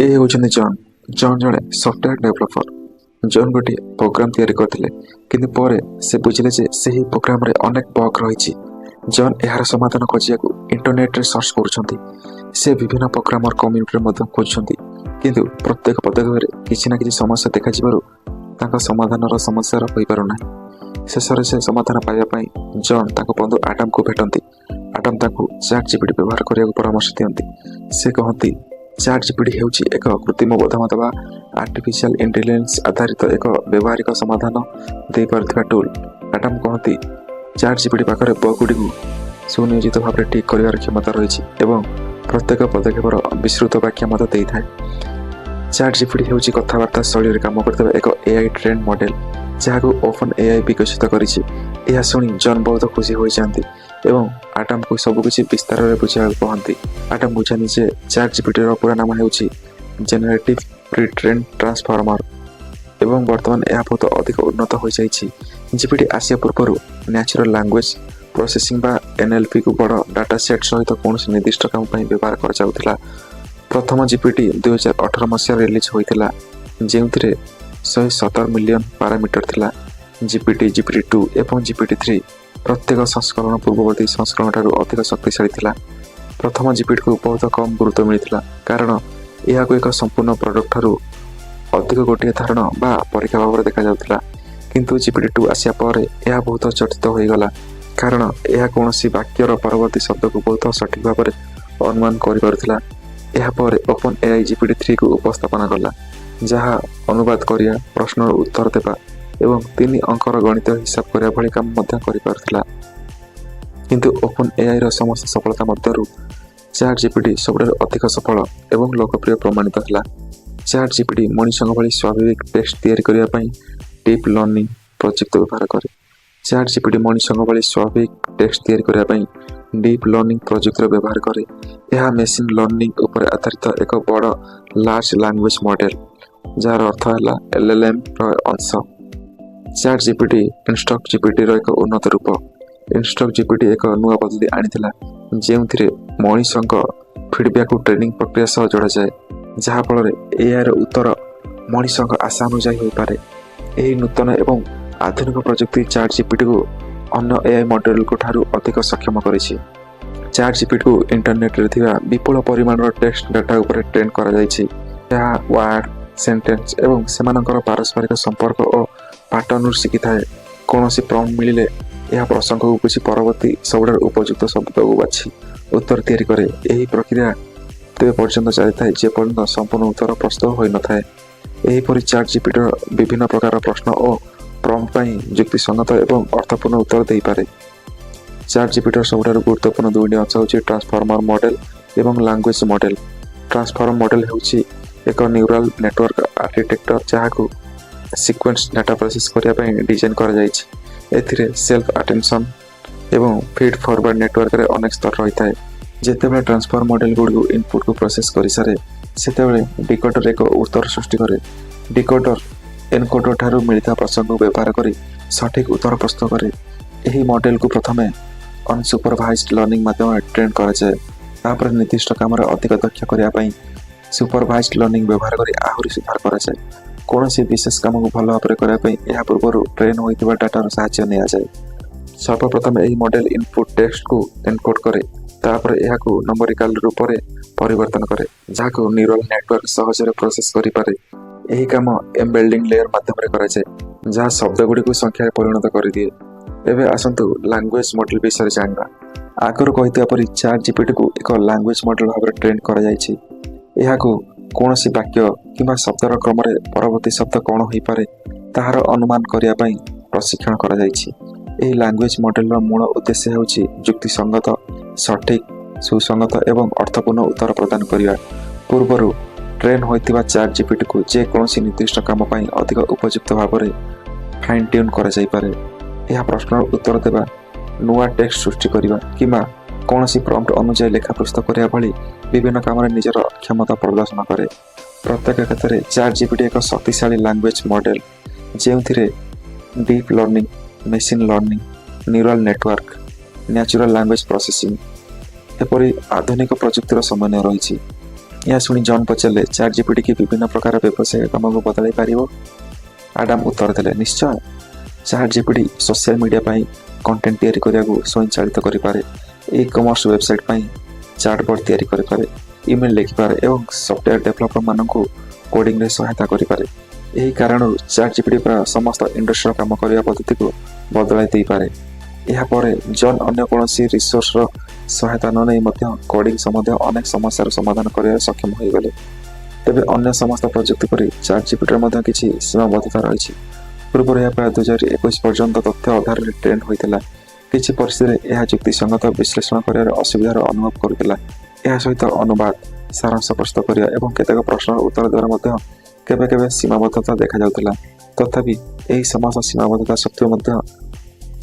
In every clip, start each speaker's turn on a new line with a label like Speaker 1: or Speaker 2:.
Speaker 1: ଏ ହେଉଛନ୍ତି ଜନ୍। ଜନ୍ ଜଣେ software developer. ଜନ୍ ଗୋଟିଏ ପ୍ରୋଗ୍ରାମ ତିଆରି କରିଥିଲେ, କିନ୍ତୁ ପରେ ସେ ବୁଝିଲେ ଯେ ସେହି ପ୍ରୋଗ୍ରାମରେ ଅନେକ ବଗ୍ ରହିଛି। ଜନ୍ ଏହାର ସମାଧାନ ଖୋଜିବାକୁ ଇଣ୍ଟରନେଟରେ ସର୍ଚ୍ଚ କରୁଛନ୍ତି। ସେ ବିଭିନ୍ନ ପ୍ରୋଗ୍ରାମର କମ୍ୟୁନିଟିରେ ମଧ୍ୟ ଖୋଜୁଛନ୍ତି, କିନ୍ତୁ ପ୍ରତ୍ୟେକ ପଦକ୍ଷେପରେ କିଛି ନା କିଛି ସମସ୍ୟା ଦେଖାଯିବାରୁ ତାଙ୍କ ସମାଧାନର ସମସ୍ୟାର ହୋଇପାରୁନାହିଁ। ଶେଷରେ ସେ ସମାଧାନ ପାଇବା ପାଇଁ ଜନ୍ ତାଙ୍କ ବନ୍ଧୁ ଆଡମକୁ ଭେଟନ୍ତି। ଆଡମ ତାଙ୍କୁ ଚାଟ୍ ଜିପିଟି ବ୍ୟବହାର କରିବାକୁ ପରାମର୍ଶ ଦିଅନ୍ତି। ସେ କହନ୍ତି, ଚାଟ୍ ଜିପିଟି ହେଉଛି ଏକ କୃତ୍ରିମ ବୁଦ୍ଧିମତ୍ତା ବା ଆର୍ଟିଫିସିଆଲ ଇଣ୍ଟେଲିଜେନ୍ସ ଆଧାରିତ ଏକ ବ୍ୟବହାରିକ ସମାଧାନ ଦେଇପାରୁଥିବା ଟୁଲ୍। ଆଡମ କହନ୍ତି, ଚାଟ୍ ଜିପିଟି ପାଖରେ ବଗ୍ ଗୁଡ଼ିକୁ ସୁନିୟୋଜିତ ଭାବରେ ଠିକ୍ କରିବାର କ୍ଷମତା ରହିଛି ଏବଂ ପ୍ରତ୍ୟେକ ପଦକ୍ଷେପର ବିସ୍ତୃତ ବ୍ୟାଖ୍ୟା ମଧ୍ୟ ଦେଇଥାଏ। ଚାଟ୍ ଜିପିଟି ହେଉଛି କଥାବାର୍ତ୍ତା ଶୈଳୀରେ କାମ କରୁଥିବା ଏକ ଏଆଇ ଟ୍ରେଣ୍ଡ ମଡେଲ, ଯାହାକୁ ଓପନ୍ ଏଆଇ ବିକଶିତ କରିଛି। ଏହା ଶୁଣି ଜନ୍ ବହୁତ ଖୁସି ହୋଇଯାନ୍ତି ଏବଂ ଆଡମକୁ ସବୁକିଛି ବିସ୍ତାରରେ ବୁଝାଇବାକୁ କହନ୍ତି। ଆଡମ ବୁଝାନ୍ତି ଯେ ଚାଟ୍ ଜିପିଟିର ପୁରା ନାମ ହେଉଛି ଜେନେରେଟିଭ୍ ପ୍ରି ଟ୍ରେଣ୍ଡ ଟ୍ରାନ୍ସଫର୍ମର ଏବଂ ବର୍ତ୍ତମାନ ଏହା ବହୁତ ଅଧିକ ଉନ୍ନତ ହୋଇଯାଇଛି। ଜିପିଟି ଆସିବା ପୂର୍ବରୁ ନ୍ୟାଚୁରାଲ ଲାଙ୍ଗୁଏଜ ପ୍ରୋସେସିଂ ବା ଏନ୍ଏଲ୍ପିକୁ ବଡ଼ ଡାଟା ସେଟ୍ ସହିତ କୌଣସି ନିର୍ଦ୍ଦିଷ୍ଟ କାମ ପାଇଁ ବ୍ୟବହାର କରାଯାଉଥିଲା। ପ୍ରଥମ ଜିପିଟି 2018 ମସିହାରେ ରିଲିଜ୍ ହୋଇଥିଲା, ଯେଉଁଥିରେ 117 ମିଲିୟନ ପାରାମିଟର ଥିଲା। ଜିପିଟି, ଜିପିଟି 2 ଏବଂ ଜିପିଟି 3 ପ୍ରତ୍ୟେକ ସଂସ୍କରଣ ପୂର୍ବବର୍ତ୍ତୀ ସଂସ୍କରଣଠାରୁ ଅଧିକ ଶକ୍ତିଶାଳୀ ଥିଲା। ପ୍ରଥମ ଜିପିଟିକୁ ବହୁତ କମ୍ ଗୁରୁତ୍ୱ ମିଳିଥିଲା, କାରଣ ଏହାକୁ ଏକ ସମ୍ପୂର୍ଣ୍ଣ ପ୍ରଡକ୍ଟଠାରୁ ଅଧିକ ଗୋଟିଏ ଧାରଣା ବା ପରୀକ୍ଷା ଭାବରେ ଦେଖାଯାଉଥିଲା। କିନ୍ତୁ ଜିପିଟି 2 ଆସିବା ପରେ ଏହା ବହୁତ ଚର୍ଚ୍ଚିତ ହୋଇଗଲା, କାରଣ ଏହା କୌଣସି ବାକ୍ୟର ପରବର୍ତ୍ତୀ ଶବ୍ଦକୁ ବହୁତ ସଠିକ୍ ଭାବରେ ଅନୁମାନ କରିପାରୁଥିଲା। ଏହାପରେ ଓପନ୍ ଏଆଇ ଜିପିଟି 3କୁ ଉପସ୍ଥାପନା କଲା, ଯାହା ଅନୁବାଦ କରିବା, ପ୍ରଶ୍ନର ଉତ୍ତର ଦେବା ଏବଂ ତିନି ଅଙ୍କର ଗଣିତ ହିସାବ କରିବା ଭଳି କାମ ମଧ୍ୟ କରିପାରୁଥିଲା। କିନ୍ତୁ ଓପନ୍ ଏଆଇର ସମସ୍ତ ସଫଳତା ମଧ୍ୟରୁ ଚାଟ୍ ଜିପିଟି ସବୁଠାରୁ ଅଧିକ ସଫଳ ଏବଂ ଲୋକପ୍ରିୟ ପ୍ରମାଣିତ ହେଲା। ଚାଟ୍ ଜିପିଟି ମଣିଷଙ୍କ ଭଳି ସ୍ୱାଭାବିକ ଟେକ୍ସଟ ତିଆରି କରିବା ପାଇଁ ଡିପ୍ ଲର୍ଣ୍ଣିଂ ପ୍ରଯୁକ୍ତି ବ୍ୟବହାର କରେ। ଚାଟ୍ ଜିପିଟି ମଣିଷଙ୍କ ଭଳି ସ୍ୱାଭାବିକ ଟେକ୍ସଟ ତିଆରି କରିବା ପାଇଁ ଡିପ୍ ଲର୍ଣ୍ଣିଂ ପ୍ରଯୁକ୍ତିର ବ୍ୟବହାର କରେ। ଏହା ମେସିନ୍ ଲର୍ଣ୍ଣିଂ ଉପରେ ଆଧାରିତ ଏକ ବଡ଼ ଲାର୍ଜ ଲାଙ୍ଗୁଏଜ ମଡେଲ, ଯାହାର ଅର୍ଥ ହେଲା ଏଲ୍ଏଲ୍ଏମ୍ ର ଅଂଶ। ଚାଟ୍ ଜିପିଟି ଇନଷ୍ଟ୍ରକ୍ଟ ଜିପିଟିର ଏକ ଉନ୍ନତ ରୂପ। ଇନଷ୍ଟ୍ରକ୍ଟ ଜିପିଟି ଏକ ନୂଆ ପଦ୍ଧତି ଆଣିଥିଲା, ଯେଉଁଥିରେ ମଣିଷଙ୍କ ଫିଡବ୍ୟାକକୁ ଟ୍ରେନିଂ ପ୍ରକ୍ରିୟା ସହ ଯୋଡ଼ାଯାଏ, ଯାହାଫଳରେ ଏଆଇର ଉତ୍ତର ମଣିଷଙ୍କ ଆଶା ଅନୁଯାୟୀ ହୋଇପାରେ। ଏହି ନୂତନ ଏବଂ ଆଧୁନିକ ପ୍ରଯୁକ୍ତି ଚାଟ୍ ଜିପିଟିକୁ ଅନ୍ୟ ଏଆଇ ମଡେଲଙ୍କ ଠାରୁ ଅଧିକ ସକ୍ଷମ କରିଛି। ଚାଟ୍ ଜିପିଟିକୁ ଇଣ୍ଟରନେଟରେ ଥିବା ବିପୁଳ ପରିମାଣର ଟେକ୍ସଟ ଡାଟା ଉପରେ ଟ୍ରେନ୍ କରାଯାଇଛି। ଏହା ୱାର୍ଡ, ସେଣ୍ଟେନ୍ସ ଏବଂ ସେମାନଙ୍କର ପାରସ୍ପରିକ ସମ୍ପର୍କ ଓ ପାଟର୍ନରୁ ଶିଖିଥାଏ। କୌଣସି ପ୍ରମ୍ପ୍ଟ ମିଳିଲେ ଏହା ପ୍ରସଙ୍ଗକୁ ବୁଝି ପରବର୍ତ୍ତୀ ସବୁଠାରୁ ଉପଯୁକ୍ତ ଶବ୍ଦକୁ ବାଛି ଉତ୍ତର ତିଆରି କରେ। ଏହି ପ୍ରକ୍ରିୟା ତେବେ ପର୍ଯ୍ୟନ୍ତ ଚାଲିଥାଏ, ଯେପର୍ଯ୍ୟନ୍ତ ସମ୍ପୂର୍ଣ୍ଣ ଉତ୍ତର ପ୍ରସ୍ତୁତ ହୋଇନଥାଏ। ଏହିପରି ଚାଟ୍ ଜିପିଟିର ବିଭିନ୍ନ ପ୍ରକାର ପ୍ରଶ୍ନ ଓ ପ୍ରମ୍ପ୍ଟ ପାଇଁ ଯୁକ୍ତିସଙ୍ଗତ ଏବଂ ଅର୍ଥପୂର୍ଣ୍ଣ ଉତ୍ତର ଦେଇପାରେ। ଚାଟ୍ ଜିପିଟିର ସବୁଠାରୁ ଗୁରୁତ୍ୱପୂର୍ଣ୍ଣ ଦୁଇଟି ଅଂଶ ହେଉଛି ଟ୍ରାନ୍ସଫର୍ମର ମଡେଲ ଏବଂ ଲାଙ୍ଗୁଏଜ ମଡେଲ। ଟ୍ରାନ୍ସଫର୍ମର ମଡେଲ ହେଉଛି ଏକ ନ୍ୟୁରାଲ ନେଟୱାର୍କ ଆର୍କିଟେକ୍ଚର, ଯାହାକୁ ସିକ୍ୱେନ୍ସ ଡାଟା ପ୍ରୋସେସ୍ କରିବା ପାଇଁ ଡିଜାଇନ୍ କରାଯାଇଛି। ଏଥିରେ ସେଲ୍ଫ ଆଟେନସନ୍ ଏବଂ ଫିଡ୍ ଫରୱାର୍ଡ ନେଟୱାର୍କରେ ଅନେକ ସ୍ତର ରହିଥାଏ। ଯେତେବେଳେ ଟ୍ରାନ୍ସଫର୍ମର ମଡେଲ ଗୁଡ଼ିକୁ ଇନପୁଟକୁ ପ୍ରୋସେସ୍ କରିସାରେ, ସେତେବେଳେ ଡିକୋଡର ଏକ ଉତ୍ତର ସୃଷ୍ଟି କରେ। ଡିକୋଡର ଏନକୋଡର ଠାରୁ ମିଳିଥିବା ପ୍ରସଙ୍ଗକୁ ବ୍ୟବହାର କରି ସଠିକ୍ ଉତ୍ତର ପ୍ରସ୍ତୁତ କରେ। ଏହି ମଡେଲକୁ ପ୍ରଥମେ ଅନସୁପରଭାଇଜଡ ଲର୍ଣ୍ଣିଂ ମାଧ୍ୟମରେ ଟ୍ରେନ୍ କରାଯାଏ। ତାପରେ ନିର୍ଦ୍ଦିଷ୍ଟ କାମରେ ଅଧିକ ଦକ୍ଷ କରିବା ପାଇଁ ସୁପରଭାଇଜଡ ଲର୍ଣ୍ଣିଂ ବ୍ୟବହାର କରି ଆହୁରି ସୁଧାର କରାଯାଏ। କୌଣସି ବିଶେଷ କାମକୁ ଭଲ ଭାବରେ କରିବା ପାଇଁ ଏହା ପୂର୍ବରୁ ଟ୍ରେନ୍ ହୋଇଥିବା ଡାଟାର ସାହାଯ୍ୟ ନିଆଯାଏ। ସର୍ବପ୍ରଥମେ ଏହି ମଡେଲ ଇନପୁଟ ଟେକ୍ସଟକୁ ଏନକୋଡ କରେ। ତାପରେ ଏହାକୁ ନମ୍ବରିକାଲ ରୂପରେ ପରିବର୍ତ୍ତନ କରେ, ଯାହାକୁ ନ୍ୟୁରାଲ ନେଟୱାର୍କ ସହଜରେ ପ୍ରୋସେସ୍ କରିପାରେ। ଏହି କାମ ଏମ୍ବେଡିଂ ଲେୟର ମାଧ୍ୟମରେ କରାଯାଏ, ଯାହା ଶବ୍ଦଗୁଡ଼ିକୁ ସଂଖ୍ୟାରେ ପରିଣତ କରିଦିଏ। ଏବେ ଆସନ୍ତୁ ଲାଙ୍ଗୁଏଜ ମଡେଲ ବିଷୟରେ ଜାଣିବା। ଆଗରୁ କହିଥିବା ପରି ଚାଟ୍ ଜିପିଟିକୁ ଏକ ଲାଙ୍ଗୁଏଜ ମଡେଲ ଭାବରେ ଟ୍ରେନ୍ କରାଯାଇଛି। ଏହାକୁ କୌଣସି ବାକ୍ୟ କିମ୍ବା ଶବ୍ଦର କ୍ରମରେ ପରବର୍ତ୍ତୀ ଶବ୍ଦ କ'ଣ ହୋଇପାରେ, ତାହାର ଅନୁମାନ କରିବା ପାଇଁ ପ୍ରଶିକ୍ଷଣ କରାଯାଇଛି। ଏହି ଲାଙ୍ଗୁଏଜ ମଡେଲର ମୂଳ ଉଦ୍ଦେଶ୍ୟ ହେଉଛି ଯୁକ୍ତିସଙ୍ଗତ, ସଠିକ୍, ସୁସଙ୍ଗତ ଏବଂ ଅର୍ଥପୂର୍ଣ୍ଣ ଉତ୍ତର ପ୍ରଦାନ କରିବା। ପୂର୍ବରୁ ଟ୍ରେନ୍ ହୋଇଥିବା ଚାଟ୍ ଜିପିଟିକୁ ଯେକୌଣସି ନିର୍ଦ୍ଦିଷ୍ଟ କାମ ପାଇଁ ଅଧିକ ଉପଯୁକ୍ତ ଭାବରେ ଫାଇନ୍ ଟ୍ୟୁନ୍ କରାଯାଇପାରେ। ଏହା ପ୍ରଶ୍ନର ଉତ୍ତର ଦେବା, ନୂଆ ଟେକ୍ସଟ ସୃଷ୍ଟି କରିବା କିମ୍ବା କୌଣସି ପ୍ରମ୍ପ୍ଟ ଅନୁଯାୟୀ ଲେଖା ପ୍ରସ୍ତୁତ କରିବା ଭଳି ବିଭିନ୍ନ କାମରେ ନିଜର କ୍ଷମତା ପ୍ରଦର୍ଶନ କରେ। ପ୍ରତ୍ୟେକ କ୍ଷେତ୍ରରେ ଚାଟ୍ ଜିପିଟି ଏକ ଶକ୍ତିଶାଳୀ ଲାଙ୍ଗୁଏଜ ମଡେଲ, ଯେଉଁଥିରେ deep learning, machine learning, neural network, natural language processing ଏପରି ଆଧୁନିକ ପ୍ରଯୁକ୍ତିର ସମନ୍ୱୟ ରହିଛି। ଏହା ଶୁଣି ଜନ୍ ପଚାରିଲେ, ଚାଟ୍ ଜିପିଟି କି ବିଭିନ୍ନ ପ୍ରକାର ବ୍ୟବସାୟିକ କାମକୁ ବଦଳାଇ ପାରିବ? ଆଡାମ ଉତ୍ତର ଦେଲେ, ନିଶ୍ଚୟ। ଚାଟ୍ ଜିପିଟି ସୋସିଆଲ ମିଡ଼ିଆ ପାଇଁ କଣ୍ଟେଣ୍ଟ ତିଆରି କରିବାକୁ ସ୍ୱୟଂଚାଳିତ କରିପାରେ, ଇ କମର୍ସ ୱେବସାଇଟ୍ ପାଇଁ ଚାଟବଟ୍ ତିଆରି କରିପାରେ, ଇମେଲ୍ ଲେଖିପାରେ ଏବଂ ସଫ୍ଟୱେୟାର ଡେଭଲପରମାନଙ୍କୁ କୋଡ଼ିଂରେ ସହାୟତା କରିପାରେ। ଏହି କାରଣରୁ ଚାଟ୍ ଜିପିଟି ପ୍ରାୟ ସମସ୍ତ ଇଣ୍ଡଷ୍ଟ୍ରିର କାମ କରିବା ପଦ୍ଧତିକୁ ବଦଳାଇ ଦେଇପାରେ। ଏହାପରେ ଜନ୍ ଅନ୍ୟ କୌଣସି ରିସୋର୍ସର ସହାୟତା ନ ନେଇ ମଧ୍ୟ କୋଡ଼ିଂ ସମ୍ବନ୍ଧୀୟ ଅନେକ ସମସ୍ୟାର ସମାଧାନ କରିବାରେ ସକ୍ଷମ ହୋଇଗଲେ। ତେବେ ଅନ୍ୟ ସମସ୍ତ ପ୍ରଯୁକ୍ତି ପରି ଚାଟ୍ ଜିପିଟିର ମଧ୍ୟ କିଛି ସୀମାବଦ୍ଧତା ରହିଛି। ପୂର୍ବରୁ ଏହା ପ୍ରାୟ 2021 ପର୍ଯ୍ୟନ୍ତ ତଥ୍ୟ ଆଧାରରେ ଟ୍ରେଣ୍ଡ ହୋଇଥିଲା। କିଛି ପରିସ୍ଥିତିରେ ଏହା ଯୁକ୍ତିସଙ୍ଗତ ବିଶ୍ଳେଷଣ କରିବାରେ ଅସୁବିଧାର ଅନୁଭବ କରୁଥିଲା। ଏହା ସହିତ ଅନୁବାଦ, ସାରାଂଶ ପ୍ରସ୍ତୁତ କରିବା ଏବଂ କେତେକ ପ୍ରଶ୍ନର ଉତ୍ତର ଦେବାରେ ମଧ୍ୟ କେବେ କେବେ ସୀମାବଦ୍ଧତା ଦେଖାଯାଉଥିଲା। ତଥାପି ଏହି ସମସ୍ତ ସୀମାବଦ୍ଧତା ସତ୍ତ୍ୱେ ମଧ୍ୟ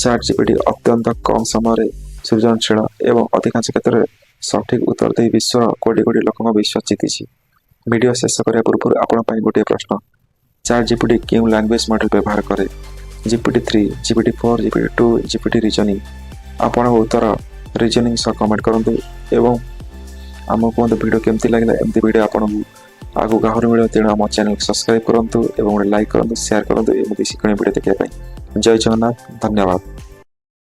Speaker 1: ଚାଟ୍ ଜିପିଟି ଅତ୍ୟନ୍ତ କମ୍ ସମୟରେ ସୃଜନଶୀଳ ଏବଂ ଅଧିକାଂଶ କ୍ଷେତ୍ରରେ ସଠିକ୍ ଉତ୍ତର ଦେଇ ବିଶ୍ୱର କୋଟି କୋଟି ଲୋକଙ୍କ ବିଶ୍ୱାସ ଜିତିଛି। ଭିଡ଼ିଓ ଶେଷ କରିବା ପୂର୍ବରୁ ଆପଣଙ୍କ ପାଇଁ ଗୋଟିଏ ପ୍ରଶ୍ନ। ଚାଟ୍ ଜିପିଟି କେଉଁ ଲାଙ୍ଗୁଏଜ ମଡେଲ ବ୍ୟବହାର କରେ? GPT-3, GPT-4, GPT-2, GPT reasoning? ଆପଣଙ୍କ ଉତ୍ତର ରିଜନିଂ ସହ କମେଣ୍ଟ କରନ୍ତୁ ଏବଂ ଆମକୁ କୁହନ୍ତୁ ଭିଡ଼ିଓ କେମିତି ଲାଗିଲା। ଏମିତି ଭିଡ଼ିଓ ଆପଣଙ୍କୁ ଆଗକୁ ଆହୁରି ମିଳିବ, ତେଣୁ ଆମ ଚ୍ୟାନେଲକୁ ସବସ୍କ୍ରାଇବ୍ କରନ୍ତୁ ଏବଂ ଗୋଟେ ଲାଇକ୍ କରନ୍ତୁ, ସେୟାର କରନ୍ତୁ ଏମିତି ଶିକ୍ଷଣୀୟ ଭିଡ଼ିଓ ଦେଖିବା ପାଇଁ। ଜୟ ଜଗନ୍ନାଥ, ଧନ୍ୟବାଦ।